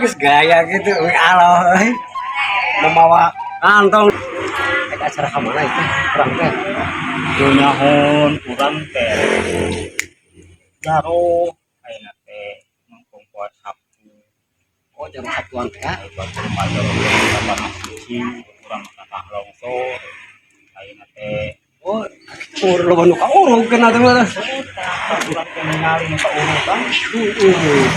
Geus gaya gitu, aloh euy. Membawa kantong. Rek acara ka mana itu? Urang teh. Nyaho urang teh. Jaro ayeuna teh mangkung poe Sabtu. Oh, jam satuan teh ya. Aya batur mah jaro ka tanah suci, urang ka longsor. Ayeuna teh. Oh, kitu loba nu kaurug kena teh mah. Tah, urang teh ningali nu kaurugan. Heeh.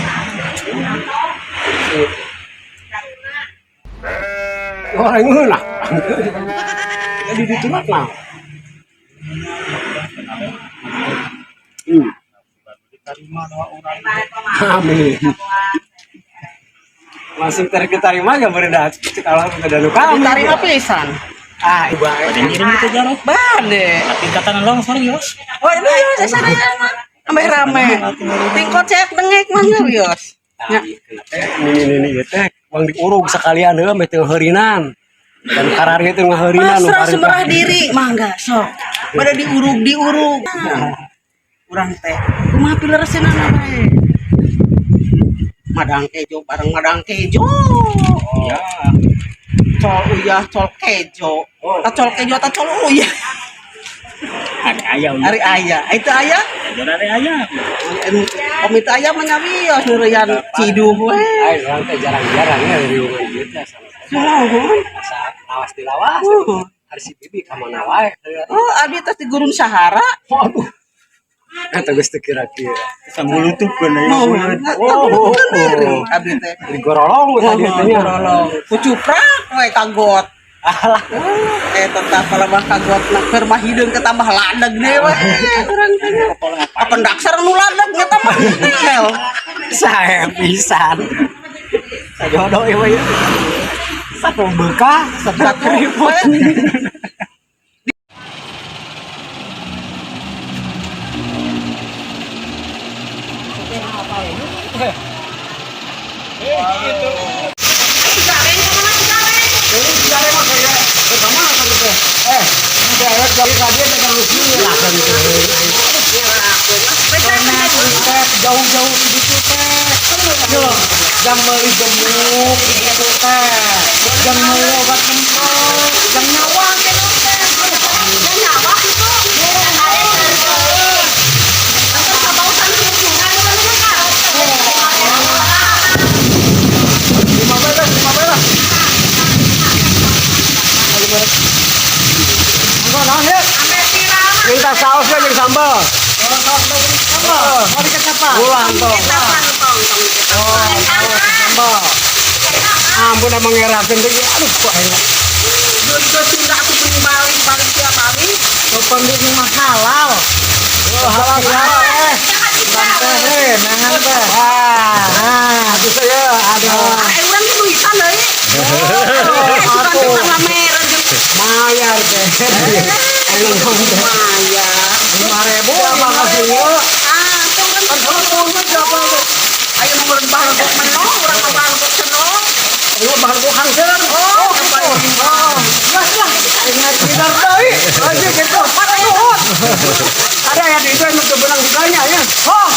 Orang ngeunah. Jadi ditulak nah. Diterima doa urang. Amin. Langsung diterima ya beri cek Allah udah nu kami. Diterima pisan. Ah, ibu Bade ngirim itu jaro. Bade. Tingkatan longsor yos. Oh, ini yos sadaya mah. Ambeh rame. Tingkot cek dengek mah yos. Nah, ini ini ieu teh uang diurug sekalian heuh meh teu heurinan. Dan karari teh ngaheurinan nu Pasrah semerah diri mangga sok. Pada diurug diurug. Urang teh kumaha pilereseunana bae. Madang kejo bareng madang kejo. Ya. Col uyah col kejo. Oh. Ta col kejo ta col uyah. Ari aya uyah. Ari aya. Itu aya. Ari aya. Pamit aya mah nyawios nurian ciduh we. Ai urang teh jarang-jarang ya riungan ieu teh sama. Sumuhun. Asa lawas dilawas. Hari si bibi ka mana wae. Oh, abi teh di Gurun Sahara. Waduh. Eta geus teu kira-kira. Sanggulutukeun aya. Oh, oh, abi teh. Di gorolong tadi teh nya. Gorolong. Kucuprak we kagot. Alah. Tetap kalau kagot na keur mah hideung ketambah ladeg deui we urang teh. Apa daksar nu ladeg eta mah hotel. Saya pisan. Sajodo ieu mah. Satu bekah, satu keriput. Jauh-jauh gitu teh. Jam meuli gemuk gitu teh. Jam meuli obat kentut, jam nyawa teh. Jam nyawa gitu. Minta sausnya jeung sambal. Oh, dikecap. Ulah tong. Oh, sambal. Ampun emang ngerakeun teh. Aduh kok enak. Jodoh Sunda aku beli balik tiap hari. Sopan di mah halal. Oh, halal halal eh. Teh, nangan teh. Ah, aduh saya aduh. Urang ge duitan deui. Sugan teh pameran jeung Mayar teh. Ayo ngomong teh. Maya. 5.000 apa kasih yo? Ah, tong kan Ayo mau bahan meno, urang mah bahan ceno. Ayo bahan gua hangseun. Oh, Oh, geus lah. Ingat kinar deui. Aja gitu. Nuhun. Ada ya di itu yang teu beunang diganya ya. Oh,